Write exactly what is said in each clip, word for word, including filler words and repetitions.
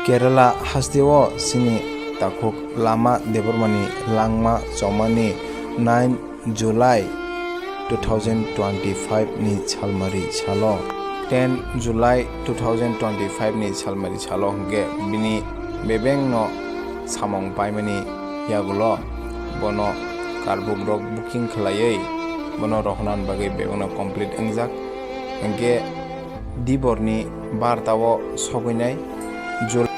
Kerala hasteo chini takhuk Lama Debbarmani langma chomani nine July two thousand twenty-five ni salmari salo, ten July two thousand twenty-five ni salmari salo hwnkhe bini bebengno samung paimani yagulo bono karbuk rok booking khlaiwi bono rohorna bagwi bebengno complete wngjak. Hwnkhe diborni bartao sogwinai Jul-,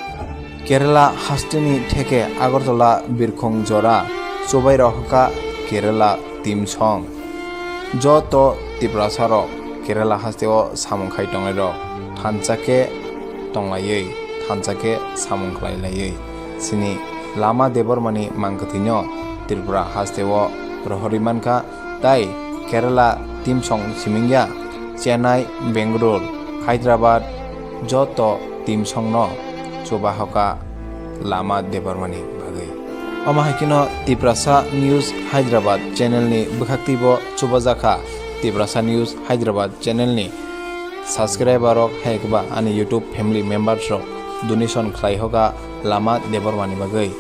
Kerala hasteni theke Agartala birkhong jora chubai rohorkha Kerala team song. Joto Tiprasa rok Kerala hasteo samung khai tongnai rok thansa khe tonglaiwi, thansa khe samung khlai laiwi chini Lama Debbarmani mangkwthwino Tripura hasteo rohorwi mankha. Tai Kerala team song simingya, Chennai, Bangalore, Hyderabad joto team songno chubahoka Lama Debbarmani bagwi. Omo hai kheno Tiprasa News Hyderabad channel ni bwkhaktwibo chubajakha. Tiprasa News Hyderabad channel ni subscriber rok hai khe ba ani YouTube family members rok donation khlai hoka Lama Debbarmani bagwi.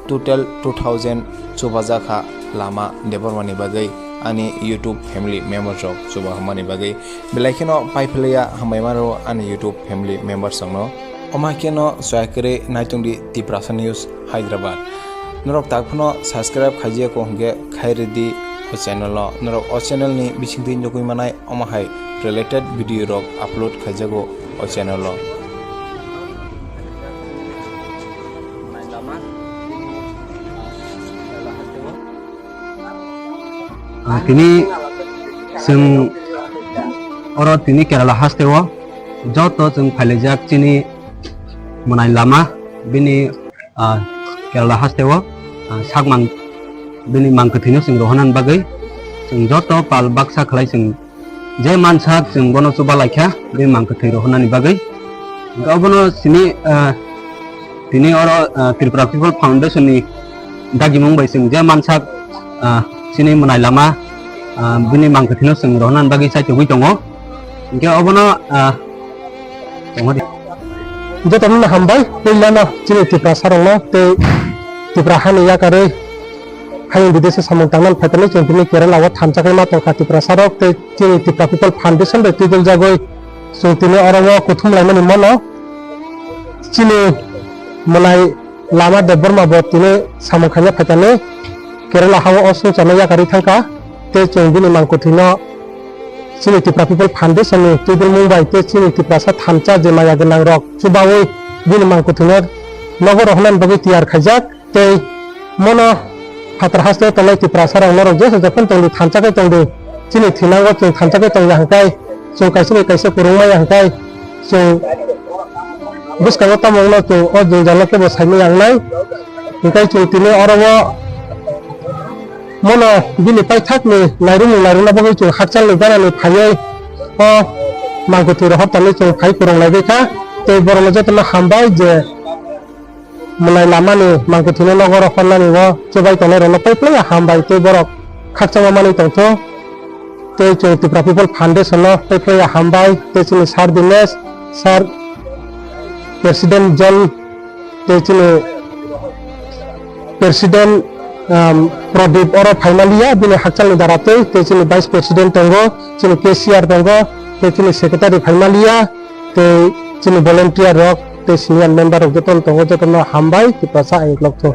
Total two thousand chubajakha Lama Debbarmani bagwi ani YouTube family members rok chubahamani bagwi. Belai kheno paiphlaiya hambai mano ani YouTube family members rokno. Omo hai kheno soya kwrwi naitongdi Tiprasa News Hyderabad. Norok tak phano subscribe khaijiya kho hwnkhe khairidi o channel o. Norok o channel ni bisingtwi nugwi manai omo hai related video rok upload khaijago o channel o. Ah, tini chwng oro tini Kerala hasteo joto chwng phailaijak chini mwnai lama bini, ah, Kerala hasteo, ah, sakmang bini mangkwthwino chwng rohornani bagwi chwng joto pal baksa khlai chwng je mansak chwng bono chuba laikha, bini mangkwthwi rohornani bagwi. Hwnkhe obono sini, ah, tini oro, ah, Tripura People Foundation ni dagimung bai chwng je mansak, ah, chini mwnai lama, ah, bini mangkwthwino chwng rohornani bagwi chaitugwi tongo. Hwnkhe obono, ah, tongo di. Jotono hambai, puilano chini Tiprasa rokno tei Tipra hani yakarwi hayung bidesi samung tangnani phaitani chwng tini Kerala o thansa khe ma tongkha Tiprasa rok tei chini Tipra People Foundation bai twiduljagwi chwng tini oro o kuthum laimani mano. Chini mwnai Lama Debbarma bo tini samung khaina phaitani Kerala hao o songcharno yakarwi thangkha tei chwng bini mangkwthwino chini Tipra People Foundation ni twibilmung bai tei chini Tiprasa thansa je maya gwnang rok chubawi bini mangkwthwino nogo rohornani bagwi tiyar khaijak. Tei mono phatar haste tongnai Tiprasa rok norok jesa jokhon tongdi thansa khe tongdi, chini thinango chwng thansa khe tongya hwnkhe chwng kaisa bai kaisa kwrwng maya hwnkhe chwng bwskango tamo wngno chwng o jwngjalo khe bo saimaya wngnai. Hwnkhe chwng tini oro o mono bini paithakni lairumung lairuna bagwi chwng hakchalni ganani phaiwi o mangkwthwi rohor tongwi chwng phai kwrwng laibaikha. Tei borokno jotono hambai je mwnai lamani mangkwthwino nogo rohornani o chubai tongnairokno paiplaiya hambai tei borok khakchangma manwi tongthung. Tei chwng Tipra People Foundation no paiplaiya hambai tei chini Sir Dinesh, Sir President John tei chini President, um, Pradip oro phaimaliya bini hakchalni dara tei, tei chini Vice President tongo, chini cashier tongo, tei chini Secretary phaimaliya. Tei chini volunteer rok tei senior member rok jotono tongo, jotono hambai Tiprasa ayuk lokthung.